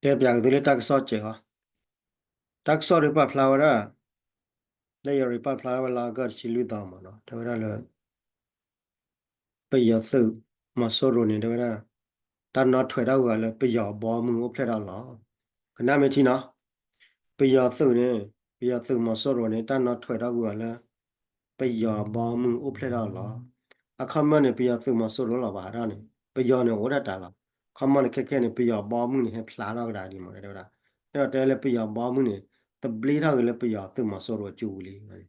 ကဲပျးက့ၤသုလၢတၢ်ကစီၣ်စဲးအီၤ, တၢ်ကစီၣ်ဒုးပာ်ဖျါဝဲဒၣ် လၢယရံးပာ်ဖျါဝဲလၢအဂီၢ်တဆံလွံၢ်သီမးနီၤ, တဲဝဲဒၣ်လၢ ပယီၤသုးမီၤစိရိၤန့ၣ် တဲဝဲဒၣ် တၢ်နီၣ်ထွဲတၢ်ဂုၤဂၤလၢပယီၤအဘီအမုၢ်အိၣ်ဖျဲၣ်ထီၣ်လီၤ. ကနၣ်မ့ၢ်ထံနီၤ, ပယီၤသုးန့ၣ် ပယီၤသုးမီၤစိရိၤန့ၣ် တၢ်နီၣ်ထွဲတၢ်ဂုၤဂၤလၢ ပယီၤအဘီအမုၢ်အိၣ်ဖျဲၣ်ထီၣ်လီၤ. အခီပညီန့ၣ် ပယီၤသုးမီၤစိရိၤလီၤဘၣ်ဟးထီၣ်န့ၣ် ပယီၤန့ၣ်အိၣ်ဒၣ်တၢ်လီၤ. အခီပညီန့ၣ် ခဲခဲန့ၣ် ပယီၤအဘီအမုၢ်န့ၣ် ဟဲဖျါထီၣ်ကဒါက့ၤမး တဲဝဲဒၣ်, အဲၣ်ဒိးတဲလၢပယီၤအဘီအမုၢ်န့ၣ် သဘျ့ထီၣ်က့ၤလၢပယီၤသုးမီၤစိရိၤအစုပူၤလံ.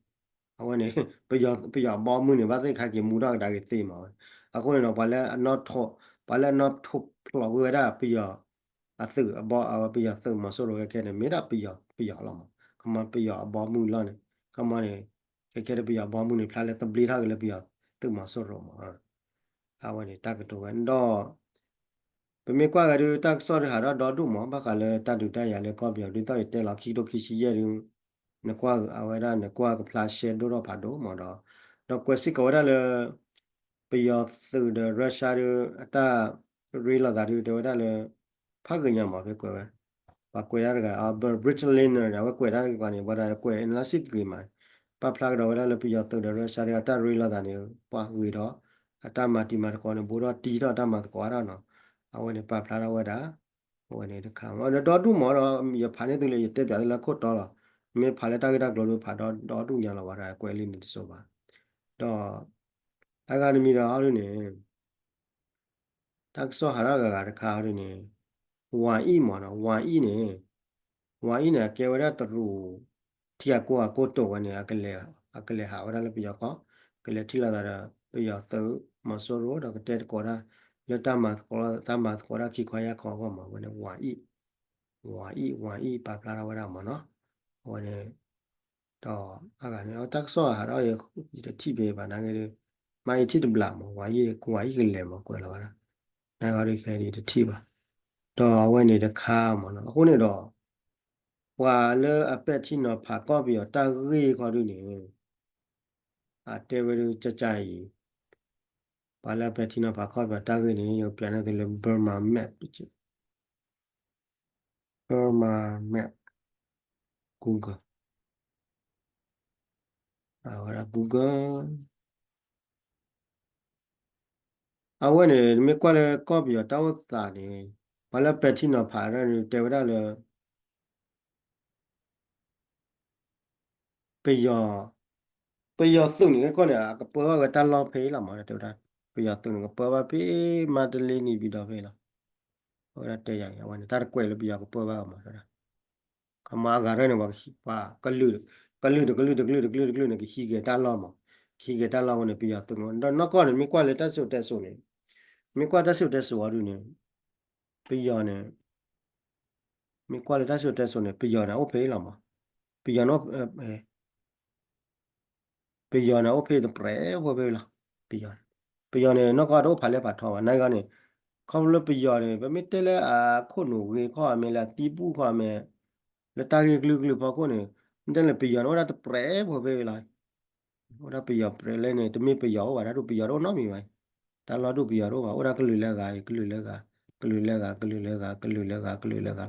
အဝဲန့ၣ် ပယီၤအဘီအမုၢ်န့ၣ် ဘၣ်သ့ၣ်ခါက့ၤမူထီၣ်ကဒါက့ၤသ့မးဝဲ. အဃိန့ၣ်ဒီး ပှၤလၢအနီၣ်ထိး ပှၤလၢအနီၣ်ထိးဖျိးကွံာ်ဝဲဒၣ်ပယီၤအသုးအဘီ ပယီၤသုးမီၤစိရိၤခဲခဲန့ၣ် မ့ၢ်ဒၣ်ပယီၤ ပယီၤလီၤမး. ခီမီပယီၤအဘီအမုၢ်လီၤန့ၣ် ခီမီန့ၣ် ခဲခဲဒီးပယီၤအဘီအမုၢ်န့ၣ် ဖျါလၢသဘျ့ထီၣ်က့ၤလၢပယီၤသုးမီၤစိရိၤမး. အဝဲန့ၣ်တၢ်ကတိၤဝဲဒီး ပမ့ၢ်ကွၢ်ဂၤဒုး တၢ်ကစီၣ်ဒုးဟးထီၣ်ဒီဒူၣ်မး ဘၣ်ဃးလၢတၢ်ဒုးတၢ်ယၤလၢကီၢ်ပယီၤ ဒ်သိးယတဲလီၤခံကထိခံဆံယဲၢ်ဒုး နကွၢ်အဝဲဒၣ် နကွၢ်ကဖျါရှဲဒိၣ်ထီၣ်ဖးဒိၣ်မးဒီး ဒီးကွဲးစ့ၢ်ကီးဝဲဒၣ်လၢ ပယီၤသုးဒီး Russia ဒုး အတၢ်ရ့လိာ်သးဒုး တဲဝဲဒၣ်လၢ ဖးဂ့ၤညါမး ဖဲကွဲးဝဲ ပှၤကွဲးတၢ်တဂၤ Britain Liner အဝဲကွဲးတၢ်တဂၤန့ၣ် ပှၤဒၣ်ကွဲး analysis တဂ့ၤမး ပာ်ဖျါကဒီးဝဲဒၣ်လၢပယီၤသုးဒီး Russia ဒုး အတၢ်ရ့လိာ်သးန့ၣ် ပှၤဂ့ၤဒီး အတၢ်မၤတံၤမၤသကိးန့ၣ် ဘူးထီၣ်တံၢ်ထီၣ်အတၢ်မၤသကိးအါထီၣ်နီၤ. အဝဲန့ၣ်ပာ်ဖျါထီၣ်ဝဲဒၣ် အဝဲန့ၣ်တခါမး ဒီဒူၣ်မးဒီး ယဖးန့ၢ်သုလၢ ယတဲပၠးသုလၢခိၣ်တီလီၤ. မ့ၢ်ဖးလၢတၢ်ဂ့ၢ်တၢ်ကျိၤဒုး ဖးဒီဒူၣ်ညါလီၤ ပှၤဒၣ်ကွဲးလံန့ၣ်တစိၤဘၣ်. ဒီး အဂၤတမံၤဒီးဟီဒုန့ၣ် တၢ်ကစီၣ်ဟးထီၣ်ဂၤဂၤတခါဟီဒုန့ၣ် ဝၤအံၣ်မးနီၤ ဝၤအံၣ်န့ၣ် ဝၤအံၣ်န့ၣ် အကဲဝဲဒၣ်တရူး ထံဂၤကီၢ်ဂၤကီၢ်တိာ်ဝဲန့ၣ် အကလဲၤ အကလဲၤဟးဝဲဒၣ်လၢပယီၤကီၢ် ကလဲၤထံၣ်လိာ်သးဒီး ပယီၤသုးမီၤစိရိၤဒီးကတဲသကိးတၢ် လၢတၢ်မၤသကိး တၢ်မၤသကိးတၢ်ခံခီယၢ်ခီအဂီၢ်မး အဝဲန့ၣ် ဝၤအံၣ် ဝၤအံၣ် ဝၤအံၣ်ပာ်ဖျါထီၣ်ဝဲဒၣ်မးနီၤ အဝဲန့ၣ် ဒီးအဂၤန့ၣ် တၢ်ကစီၣ်ဟးထီၣ် ယတထံၣ်ဖဲဘၣ်နာ်က့ဒီး မ့ၢ်ယထံၣ်တဘျီမး ဝၤအံၣ် ဝၤအံၣ်ကလဲၤမး ကွဲးလီၤဝဲဒၣ် နာ်က့ဒီးခဲအံၤယတထံၣ်ဘၣ် ဒီးအဝဲန့ၣ်တခါမးနီၤ အဃိန့ၣ်ဒီး ပှၤလၢအပဲာ်ထံနီၤဖးကီၢ်ပယီၤတၢ်ဂ့ၢ်ခီဒုန့ၣ် အတဲဝဲဒၣ်ကၠၢ်ကၠၢ်အံၤ ပှၤလၢအပဲာ်ထံနီၤဖးကီၢ်ပယီၤတၢ်ဂ့ၢ်န့ၣ် ယကပျးန့ၢ်သုလၢ Burma Map တက့ၢ် Burma Map Google အဝဲဒၣ် Google အဝဲန့ၣ် နမ့ၢ်ကွၢ်လၢကီၢ်ပယီၤတၢ်အိၣ်သးန့ၣ် ပှၤလၢပဲာ်ထံနီၤဖးဒၣ်န့ၣ် တဲဝဲဒၣ်လၢ ပယီၤ ပယီၤသုးန့ၣ်ကီၢ်န့ၣ် အကပၢဘၣ်ဝဲတၢ်လီၢ်ဖဲအံၤလီၤမး တဲဝဲဒၣ် ပယီၤသုးန့ၣ် ကပၢဘၣ်ဖဲ မါတလ့ န့ၣ်ဘံၤဒီးဖဲအံၤလီၤ အဝဲဒၣ်တဲယၤအံၤ အဝဲန့ၣ် တၢ်တကွဲးလၢပယီၤကပၢဘၣ်မး တဲဝဲဒၣ် ခီမီအဂၤရဲၣ်န့ၣ် ပှၤကလုာ် ကလုာ်တကလုာ်တကလုာ်တကလုာ်တကလုာ်န့ၣ် ကဟံးက့ၤတၢ်လီၢ်မး ကဟံးက့ၤတၢ်လီၢ်ဝဲန့ၣ် ပယီၤသုးန့ၣ် ဒီးနီၢ်ကီၢ်န့ၣ် မ့ၢ်ကွၢ်လၢတၢ်စံၣ်စိၤတဲစိၤန့ၣ် မ့ၢ်ကွၢ်တၢ်စံၣ်စိၤတဲစိၤအီၤဒုန့ၣ် ပယီၤန့ၣ် မ့ၢ်ကွၢ်လၢတၢ်စံၣ်စိၤတဲစိၤန့ၣ် ပယီၤန့ၣ်အိၣ်ဖဲအံၤလီၤမး ပယီၤန့ၣ် ပယီၤန့ၣ်အိၣ်ဖဲတပြဲးဖိဖဲလီၤ ပယီၤန့ၣ် ပယီၤန့ၣ် နီၢ်ကီၢ်တအိၣ်ဖးလဲၢ်ဖးထီဘၣ် နာ်က့န့ၣ် ခီဖျိလၢပယီၤန့ၣ် ပမ့ၢ်တဲလၢအခိၣ်နူာ်ဂ့ၤခီၣ်အမ့ၢ်လၢအသံဘူၣ်ခီၣ်အမ့ၢ် လၢတၢ်ဂ့ၢ်ကလုာ်ကလုာ်ဖီခိၣ်န့ၣ် မ့ၢ်တဲလၢပယီၤန့ၣ် အိၣ်ဒၣ်တပြဲးဖိဖဲလီၤ အိၣ်ဒၣ်ပယီၤပြဲးလဲၣ်န့ၣ် တမ့ၢ်ပယီၤအိၣ်ဘၣ် တၢ်ဒုးပယီၤတအိၣ်နီတမံၤဘၣ် တၢ်လီၢ်ဒုးပယီၤတအိၣ်ဘၣ် အိၣ်ဒၣ်ကလုာ်လၢအဂၤအံၤ ကလုာ်လၢအဂၤ ကလုာ်လၢအဂၤ ကလုာ်လၢအဂၤ ကလုာ်လၢအဂၤ ကလုာ်လၢအဂၤလီၤ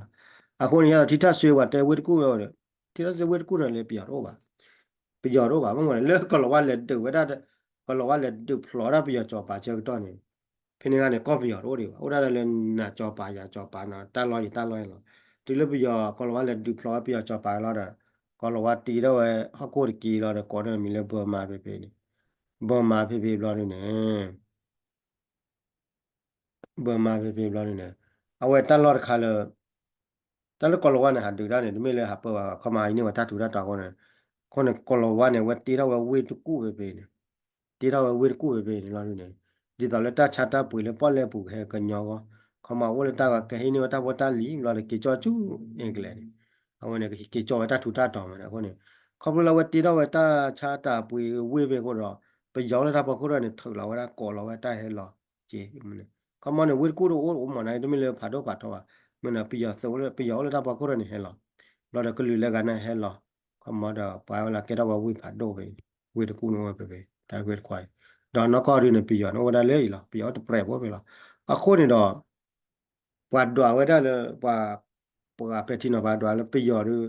အဃိန့ၣ် ယထံၣ်ထီၣ်စ့ဝဲတဲဝ့ၢ်တကူၣ်ဝဲဒီး ထံၣ်ထီၣ်စ့ဝ့ၢ်တကူၣ်ဒီးလၢပယီၤတအိၣ်ဘၣ် ပယီၤတအိၣ်ဘၣ် မ့ၢ်လၢကီၢ်လီၤဝါလဲၤဒုးဝဲဒၣ် ကီၢ်လီၤဝါလဲၤဒုးဖျိးဒၣ်ပယီၤကၠီၤပၤဆၢကတီၢ်န့ၣ် ဖဲန့ၣ်ခါန့ၣ် ကီၢ်ပယီၤတအိၣ်ဒံးဘၣ် အိၣ်ဒၣ်လၢနကၠီၤပၤယၤကၠီၤပၤနီၤ တၢ်လီၢ်ယတၢ်လီၢ်အံၤလီၤ တုၤလၢပယီၤကီၢ်လီၤဝါလဲၤဒုးဖျိးဝဲပယီၤကၠီၤပၤလီၤဒီး ကီၢ်လီၤဝါတ့ထီၣ်ဝဲဟီၣ်ခိၣ်တက့ၢ်လီၤဒီး ကိးန့ၢ်မံၤလၢ Burma ဖဲဖဲန့ၣ် Burma ဖဲဖဲဘျီဒုန့ၣ် Burma ဖဲဖဲဘျီဒုန့ၣ် အဝဲတၢ်လီၢ်တခါလၢ တၢ်လၢကီၢ်လီၤဝါန့ၣ် ဟးဒုးတၢ်န့ၣ် တမ့ၢ်လၢဟးပၢဘၣ် ခီမီအံၤန့ၢ်ဝဲတၢ်ထူးတၢ်တီၤအဃိန့ၣ် အဃိန့ၣ် ကီၢ်လီၤဝါန့ၣ် အဝဲတ့ထီၣ်ဝဲဝ့ၢ်တကူၣ်ဖဲဖဲန့ၣ် တ့ထီၣ်ဝဲဝ့ၢ်တကူၣ်ဖဲဖဲန့ၣ်လီၤဒုန့ၣ် ဒ်သိးလၢတၢ်ဆါတၢ်ပှ့ၤလၢပီၣ်လဲၣ်ပူၤကဟဲကညီဂီၢ် ခီမီအိၣ်လၢတၢ်ဂီၤကဟဲန့ၢ်ဝဲတၢ်ဖိတၢ်လံၤဘျီဒီး က့ၤကၠီဆူ England န့ၣ် အဝဲန့ၣ် က့ၤကၠီဝဲတၢ်ထူးတၢ်တီၤမးန့ၣ် အဃိန့ၣ် ခီဖျိလၢအဝဲတ့ထီၣ်ဝဲတၢ်ဆါတၢ်ပှ့ၤဝ့ၢ်ဖဲအဃိဒီး ပယီၤအိၣ်လၢတၢ်ဖီခိၣ်ထီၣ်န့ၣ် ထုးလီၤဝဲဒၣ်ကိးလီၤဝဲတၢ်ဟဲလီၤက့ၤ ခီမီန့ၣ် ဝ့ၢ်တကူၣ်တအိၣ်အိၣ်မးန့ၣ် တမ့ၢ်လၢဖးဒိၣ်ဖးထီဘၣ် မ့ၢ်န့ၣ် ပယီၤသုး ပယီၤအိၣ်လၢတၢ်ဖီခိၣ်ထီၣ်န့ၣ်ဟဲလီၤ ဘျီဒီးကလုာ်လၢဂၤန့ၣ်ဟဲလီၤ ခီမီဒီးပှၤဝဲလၢကဲထီၣ်ဝဲဝ့ၢ်ဖးဒိၣ်ဖဲ ဝ့ၢ်တကူၣ်န့ၣ်အိၣ်ဝဲဖဲဖဲ တၢ်ဂ့ၢ်တခွါအံၤ ဒီးနီၢ်ကီၢ်ဒုန့ၣ် ပယီၤန့ၣ်အိၣ်ဝဲဒၣ်လၢအံၤလီၤ ပယီၤအိၣ်တပြဲးဖိဖဲလီၤ အဃိန့ၣ်ဒီး ပှၤဒွးဝဲဒၣ်လၢ ပှၤ ပှၤပဲာ်ထံနီၤဖးဒိၣ်လၢပယီၤဒီး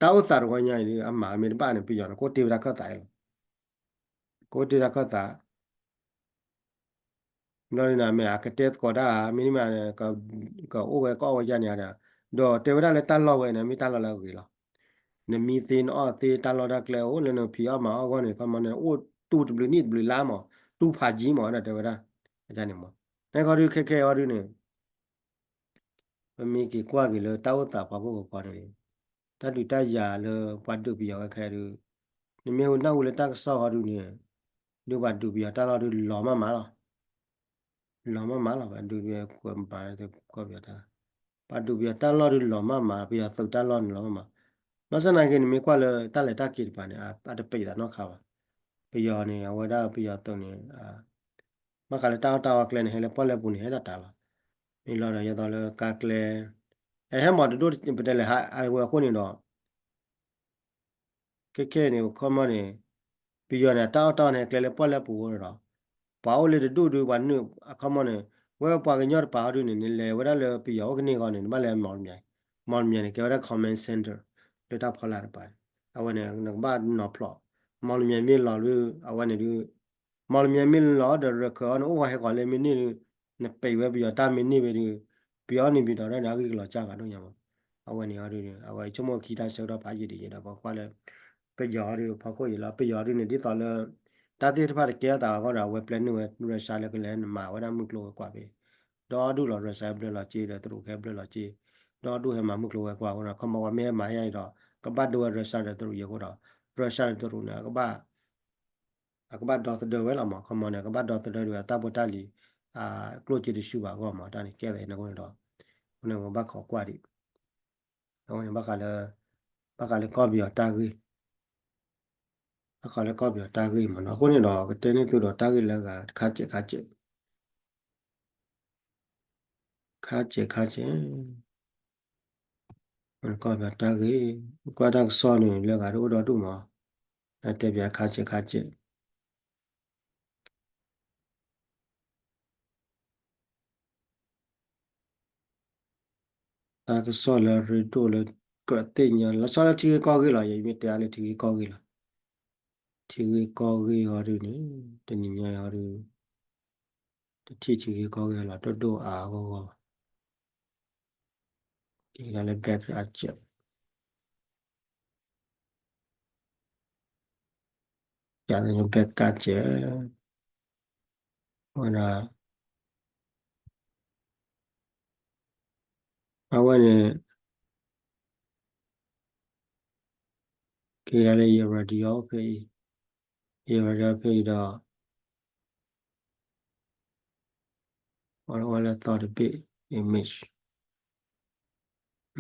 တၢ်အိၣ်သးတဝီညါအံၤဒီး အမၤမ့ၢ်တဘၣ်န့ၣ် ပယီၤန့ၣ် ကအိၣ်တ့ၢ်ဝဲဒၣ်ခၢၣ်သးလီၤ. ကအိၣ်တ့ၢ်တၢ်ခၢၣ်သး ဘျီန့ၣ် မ့ၢ်အကတဲသကိးတၢ် မ့တမ့ၢ် ကအိၣ်ဝဲကအီၣ်ဝဲယါန့ၣ်ဒီး ဒီးတဲဝဲဒၣ်လၢတၢ်လီၢ်ဝဲန့ၣ် မ့ၢ်တၢ်လီၢ်လၢအဂ့ၤလီၤ. နမံသ့နအီၣ်သ့ တၢ်လီၢ်တၢ်ကျဲအိၣ်လၢနဖံးအီၣ်မၤအီၣ်အဂီၢ်န့ၣ် ခီမီန့ၣ် အိၣ်တူၢ်တဘျုးနံၣ်တဘျုးလါမး တူၢ်ဖးယံမး ဒီးတဲဝဲဒၣ် န့ၣ်မး နခီဒုးခဲခဲအီၤဒုးန့ၣ် ပမ့ၢ်က့ၤကွၢ်က့ၤလၢတၢ်အိၣ်သးဖီခိၣ်ကကီန့ၣ် တၢ်ဒုးတၢ်ယၤလၢပှၤဒုးပယီၤဝဲခဲဒုး နမ့ၢ်နၢ်ဟူလၢတၢ်ကစီၣ်ဟီဒုးန့ၣ် ဒုးပှၤဒုးပယီၤတၢ်လီၢ်ဒုးလီၤမးမးလီၤ. လီၤမးမးလီၤ ပှၤဒုးပယီၤကွဲးမၤလၢကီၢ်ပယီၤတၢ် ပှၤဒုးပယီၤတၢ်လီၢ်ဒုးလီၤမးမး ပယီၤသုးတၢ်လီၢ်န့ၣ်လီၤမးမး ဘၣ်ဆၣ်သနာ်က့န့ၣ် မ့ၢ်ကွၢ်လၢတၢ်လဲၤတၢ်က့ၤတပၤန့ၣ် အတပံးသးနီတခါဘၣ်. ပယီၤန့ၣ် အဝဲဒၣ်ပယီၤသုးန့ၣ် ဘၣ်ဃးလၢတၢ်အီၣ်တၢ်အီကျဲန့ၣ် ဟဲလၢပီၣ်လဲၣ်ပူၤန့ၣ် ဟဲဒၣ်တၢ်လီၤ. မ့ၢ်လီၤဒီးယသိးလၢကါကျဲ အဟဲမၤတဒိၣ်ပတဲလဲၣ် အဝဲအဃိန့ၣ်ဒီး ခဲခဲန့ၣ် ခီမီန့ၣ် ပယီၤန့ၣ် တၢ်အီၣ်တၢ်အီန့ၣ် ကျဲလၢပီၣ်လဲၣ်ပူၤအဃိန့ၣ်ဒီး ပှၤအိၣ်လၢတဒူၣ်ဒုး ပှၤနုာ်အခီမီန့ၣ် ဝဲပှၤကညီတပၤဟီဒုးန့ၣ် နလဲၤဝဲဒၣ်လၢပယီၤအိၣ်ကန့ၢ်အဂီၢ်န့ၣ် နဘၣ်လဲၤ မော်လမြိုင် မော်လမြိုင်န့ၣ် ကဲဝဲဒၣ် command center လၢတၢ်ဖီလာ်တပၤန့ၣ် အဝဲန့ၣ် နကဘၣ်နီၤဖျိး မော်လမြိုင်မ့ၢ်လီၤဒုး အဝဲန့ၣ်ဒုး မော်လမြိုင်မ့ၢ်လီၤဒီး ရခဲၣ်အီၤန့ၣ် အိၣ်ဝဲဟဲကီးလၢမ့ၢ်န့ၢ်ဒုး နပံးဝဲပယီၤတၢ်မ့ၢ်န့ၢ်ဝဲဒုး ပယီၤန့ၣ်ဘံၤဒီး တၢ်န့ၣ်အဂံၢ်ကလီၤစၢ်ဘၣ်ဒိၣ်ညါမး အဝဲန့ၣ်အီၤဒုး အဝဲဆိကမိၣ်ခံတၢ်ဆၢကတီၢ်ဖးယံာ်ဒံးယံာ်ဒီး ပကွၢ်လၢ ပယီၤအီၤဒုး ဖီခိၣ်အံၤလီၤ ပယီၤအီၤဒုးန့ၣ် ဒ်သိးလၢ တၢ်သ့ၣ်တဖၣ်တကဲထီၣ်သးအဂီၢ်ဒီး အဝဲပျဲနုာ်ဝဲ Russia လၢကလဲၤမၤဝဲဒၣ်မုၢ်ကျိၤဝဲၤကွာ်ဖဲ ဒီဒူၣ်လီၤ Russia ဟဲဘျၢလီၤက့ဒီး တရူးကဟဲဘျၢလီၤက့ ဒီဒူၣ်ဟဲမၤမုၢ်ကျိၤဝဲၤကွာ်အဃိဒီး ခီမီပှၤမ့ၢ်ဟဲမၤယါအံၤဒီး ကဘၣ်ဒိဝဲ Russia ဒီးတရူးအံၤအဃိဒီး Russia ဒီးတရူးန့ၣ် အကဘၣ် အကဘၣ်ဒီသဒၢဝဲလီၤမး ခီမီန့ၣ် အကဘၣ်ဒီသဒၢဒုး အတၢ်ဖိတၢ်လံၤ ကျိၣ်စ့တဆူဘၣ်အဂီၢ်မး တၢ်န့ၣ်ကဲသးအံၤန့ၣ်အဃိန့ၣ်ဒီး အဃိန့ၣ် ပဘၣ်ခိးကွၢ်ဒံး အဃိန့ၣ် ဘၣ်ဃးလၢ ဘၣ်ဃးလၢကီၢ်ပယီၤတၢ်ဂ့ၢ် ဘၣ်ဃးလၢကီၢ်ပယီၤတၢ်ဂ့ၢ်မးနီၤ အဃိန့ၣ်ဒီး ကတဲန့ၢ်သုဒီးတၢ်ဂ့ၢ်လၢအဂၤ ခါစဲးခါစဲး ခါစဲးခါစဲး ကီၢ်ပယီၤတၢ်ဂ့ၢ် ကွၢ်တၢ်ကစီၣ်န့ၣ် လၢအဂၤတအိၣ်ဒီဒူၣ်မး တဲပၠးခါစဲးခါစဲး တၢ်ကစီၣ်လၢရ့ဒိၣ်လၢကြၢးသ့ၣ်ညါ လီၤဆီလၢထံဂ့ၢ်ကီၢ်ဂ့ၢ်လီၤ ယမ့ၢ်တဲအါလၢထံဂ့ၢ်ကီၢ်ဂ့ၢ်လီၤ ထံဂ့ၢ်ကီၢ်ဂ့ၢ်ဟီဒုးန့ၣ် တနံၤညါအံၤဟီဒုး တထံၣ်ထံဂ့ၢ်ကီၢ်ဂ့ၢ်လီၤ တဒိၣ်အါအဂီၢ်ဂီၢ်ဘၣ် က့ၤလၢ back အစဲး ယၤသ့ၣ်ညါ back ကစဲး ဝဲဒၣ် အဝဲန့ၣ် က့ၤဒၣ်လၢယ radio ဖဲအံၤ ယ radio ဖဲအံၤဒီး အဝဲလၢသီတဘ့ၣ် image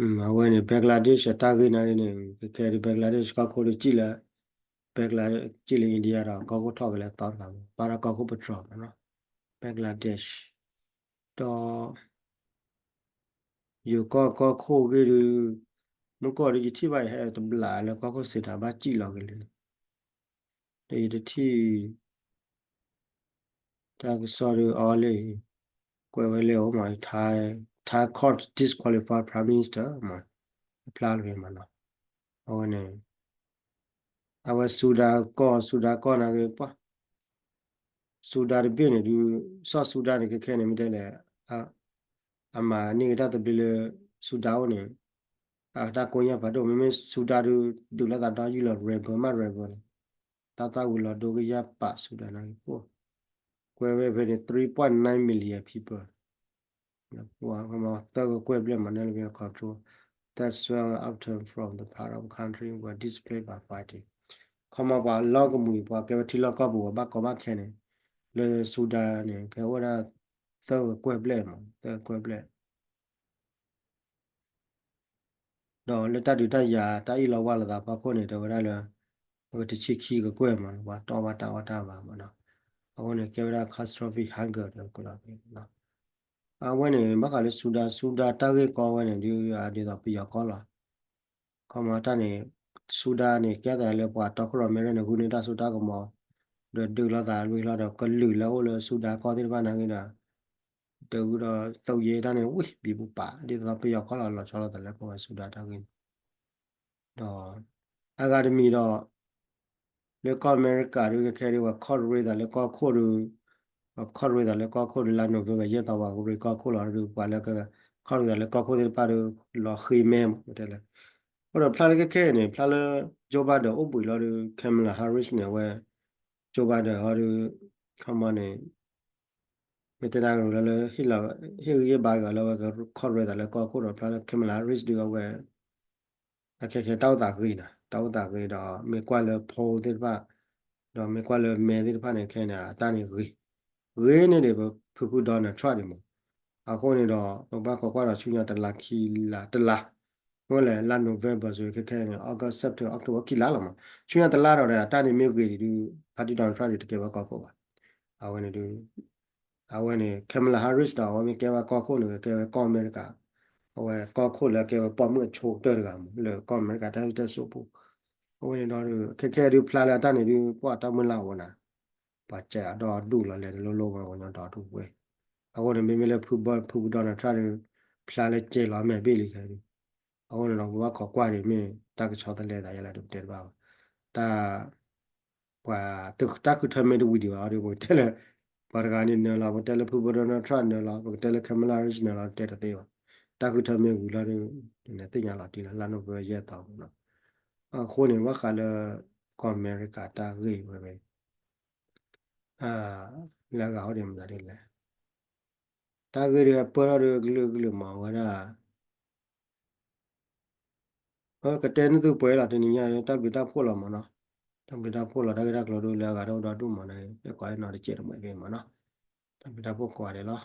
အဝဲန့ၣ် Bangladesh အတၢ်ဂ့ၢ်နာ်က့န့ၣ် ကဲဒုး Bangladesh ကီၢ်ခိၣ်ဒုးစံၣ်လၢ Bangladesh စံၣ်လၢ India ဒီး ကီၢ်ခိၣ်ထီၣ်က့ၤလၢသီတဂၤ ပာ်ထီၣ်ကီၢ်ခိၣ်ပတြီၤမးနီၤ Bangladesh ဒီး ယိၤကီၢ်ကီၢ်ခိၣ်ဂ့ၢ်ဒုး မုၢ်ကီၢ်ဒုး ယထံၣ်ဘၣ်ယဟဲတဘျးလၢကီၢ်ခိၣ်စံးတၢ်ဘၣ်စံၣ်လီၤက့ၤလံန့ၣ် ဒီးယတထံၣ် တၢ်ကစီၣ်ဒုး အီၤလၢ ကွဲးဝဲလၢအိၣ်မး Thai, Thai court disqualify Prime Minister မး အဖျါလၢၤမးနီၤ အဝဲန့ၣ် အဝဲစူဒၤကီၢ် စူဒၤကီၢ်နာ်က့ ပှၤ စူဒၤတဘ့ၣ်န့ၣ်ဒုး စီၤစူဒၤန့ၣ် ခဲခဲန့ၣ် မ့ၢ်တဲလဲၣ် အမၤန့ၢ်က့ၤတၢ်သဘျ့လၢ စူဒၤအိၣ်န့ၣ် အတၢ်ကိးညါဖးဒိၣ် မ့မ့ၢ်စူဒၤဒုး ဒုးလိာ်သးဒီယုၢ်လီၤ rebel မး rebel န့ၣ် တၢ်သၣ်ဝံၤလီၤဒိကယၢ်ပာ်စူဒၤနာ်က့ ပှၤ ကွဲးဝဲဖဲန့ၣ် three point nine million people ပှၤ သၢကကွဲၢ်ဘျဲၣ်မး နလၢ control that swell upturn from the part of country were displaced by fighting ခီမီပှၤလီၢ်ကမှံၤ ပှၤကဲဝဲထံလီၢ်ကီၢ်ပူၤ ပှၤဘၣ်ကီဘၣ်ခဲန့ၣ် လၢစူဒၤန့ၣ် ကဲအိၣ်ဝဲဒၣ် သၢကကွဲၢ်ဘျဲၣ်မး သၢကကွဲၢ်ဘျဲၣ် ဒီးလၢတၢ်ဒုးတၢ်ယၤ တၢ်အ့ၣ်လိာ်ဝါလိာ်သးဖီခိၣ်န့ၣ် တဲဝဲဒၣ်လၢ အကတဆံခံကကွဲၢ်မး ပှၤတီၢ်ဘၣ်တၢ်အီၣ်တၢ်ဘၣ်မးနီၤ အဃိန့ၣ် ကဲဝဲဒၣ် catastrophic hunger တဲဝဲကလီၤ အဝဲန့ၣ် ဘၣ်ဃးလၢစူဒၤ စူဒၤတၢ်ဂ့ၢ်ကီဝဲန့ၣ် ဒ်အဒ်သိးပယီၤကီၢ်လီၤ ခီမီတၢ်န့ၣ် စူဒၤန့ၣ် ကဲသးလၢပှၤတီခိၣ်ရိၣ်မဲရၢ်န့ၣ် ဂုာ်န့ၢ်တၢ်စိတၢ်ကမီၤ ဒီးဒုးလိာ်သးလွံၢ်လီၤဒီး ကလုာ်လၢအအိၣ်လၢစူဒၤကီၢ်သ့ၣ်တဖၣ်နာ်က့ဒီး တဂုၤဒီးသုးယဲတၢ်န့ၣ် ဝံၤ ဘံဘူပာ် ဒ်သိးပယီၤခီလီၤလီၤဆီလိာ်သးလၢကီၢ်ဝဲစူဒၤတၢ်ဂ့ၢ်န့ၣ် ဒီး အဂၤတမံၤဒီး လၢကီၢ်အမဲရကၤဒုး ခဲခဲဒုး ပှၤခီၣ်ရ့သးလၢကီၢ်ခိၣ်ဒုး ပှၤခီၣ်ရ့သးလၢကီၢ်ခိၣ်ဒုး လါနိၣ်ဝ့ဘၢၣ် ယဲၢ်သီ ပှၤကရ့ကီၢ်ခိၣ်လီၤဒုး ပှၤလၢခီၣ်ရ့သးလၢကီၢ်ခိၣ်သ့ၣ်တဖၣ်ဒုး လီၤဃ့မဲမး တဲလဲၣ်. အဃိဒီးဖျါလၢခဲခဲအံၤန့ၣ် ဖျါလၢ Joe Biden အိၣ်ဘှံးလီၤဒုး Kamala Harris န့ၣ် အဝဲ Joe Biden ဟီဒုး ခီမီန့ၣ် မ့ၢ်တဲတၢ်ကရူၢ်လၢလၢ ဟ့ၣ်ဂံၢ်ဟ့ၣ်ဘါက့ၤအီၤလၢအဝဲကခီၣ်ရ့သးလၢကီၢ်ခိၣ်ဒီး ဖျါလၢ Kamala Harris ဒုးအဝဲ အခဲခဲတၢ်အိၣ်သးဂ့ၤနီၤ တၢ်အိၣ်သးဂ့ၤဒီး မ့ၢ်ကွၢ်လၢ poll သ့ၣ်တဖၣ် ဒီးမ့ၢ်ကွၢ်လၢမဲသ့ၣ်တဖၣ်န့ၣ် ခဲန့ၣ် အတၢ်န့ၣ်ဂ့ၤ ဂ့ၤန့ၢ်ဒံးပဖုဖု Donald Trump ဒံးမး. အဃိန့ၣ်ဒီး ပဘၣ်ခိးကွၢ်ဒီးဆူညါတလါခံလါ တလါ မ့ၢ်လဲၣ် လါ November စ့ၢ်ခဲခဲန့ၣ် August, September, October ခံလါလီၤမး ဆူညါတလါဒီး အတၢ်န့ၣ်မ့ၢ်ဂ့ၤဒံးဒုး ဖါတံၢ် Donald Trump ဒုးတကဲဝဲကီၢ်ခိၣ်ဘၣ်. အဝဲန့ၣ်ဒုး အဝဲန့ၣ် Kamala Harris ဒီး အဝဲမ့ၢ်ကဲဝဲကီၢ်ခိၣ်န့ၣ် ကဲဝဲကီၢ်အမဲရကၤ အဝဲကီၢ်ခိၣ်လၢကဲဝဲပိာ်မုၣ်အဆိကတၢၢ်တဂၤမး လၢကီၢ်အမဲရကၤတၢ်ဂ့ၢ်တၢ်စိးပူၤ အဝဲန့ၣ်ဒီး ခဲခဲဒုးဖျါလၢအတၢ်န့ၣ်ဒုး ပှၤတၢ်မုၢ်လၢ်အိၣ်နၤ ပှၤစဲးအဒီဒူၣ်လီၤလဲၤတလိၣ်လိၣ်ဝဲ ပှၤကညီဒီဒူၣ်ဝဲ အဃိန့ၣ် မ့မ့ၢ်လၢဖုဖု Donald Trump ဒုး ဖျါလၢကဲလီၤမဲာ်ဘ့ၣ်လံခဲဒုး အဃိန့ၣ်ဒီး ပဘၣ်ခိးကွၢ်ဒံးမ့ၢ်တၢ်ကဆီတလဲသးယဲလၢဒုးပတဲတဘၣ်ဘၣ် တၢ် ပှၤတၢ်ဃုထၢမ့ၢ်တဝံၤဒံးဘၣ်ဒီး ပကတဲလၢ ပှၤတဂၤန့ၣ်နၢၤလီၤ ပကတဲလၢဖုဖု Donald Trump နၢၤလီၤ ပကတဲလၢ Kamala Harris နၢၤလီၤ တဲတသ့ဘၣ် တၢ်ဃုထၢမ့ၢ်ဝံၤလီၤဒုး နသ့ၣ်ညါလီၤတံၢ်လီၤ လါနိၣ်ဝ့ဘၢၣ် ယဲၢ်သီမးနီၤ အဃိန့ၣ် ဘၣ်ဃးလၢ ကီၢ်အမဲရကၤတၢ်ဂ့ၢ်ဝဲဝဲ လၢအဂၤအိၣ်ဒံးမတၤဒ်လဲၣ် တၢ်ဂ့ၢ်ဒုးပၢၢ်ထီၣ်ဒုးကလုာ်ကလုာ်မးဝဲဒၣ် ကတဲနုာ်သုပှဲၤလီၤတနံၤညါ တၢ်ဘျုးတၢ်ဖှိၣ်လီၤမးနီၤ တၢ်ဘျုးတၢ်ဖှိၣ်လီၤ တၢ်ဂ့ၢ်တၢ်ကျိၤဒုးလၢအဂၤဒီးအိၣ်ဒီဒူၣ်မးနီၤ အဲၣ်ကွၢ်နီၤတစဲးတမှဲးဖဲမးနီၤ တၢ်ဘျုးတၢ်ဖှိၣ်ကိးဂၤဒဲးလီၤ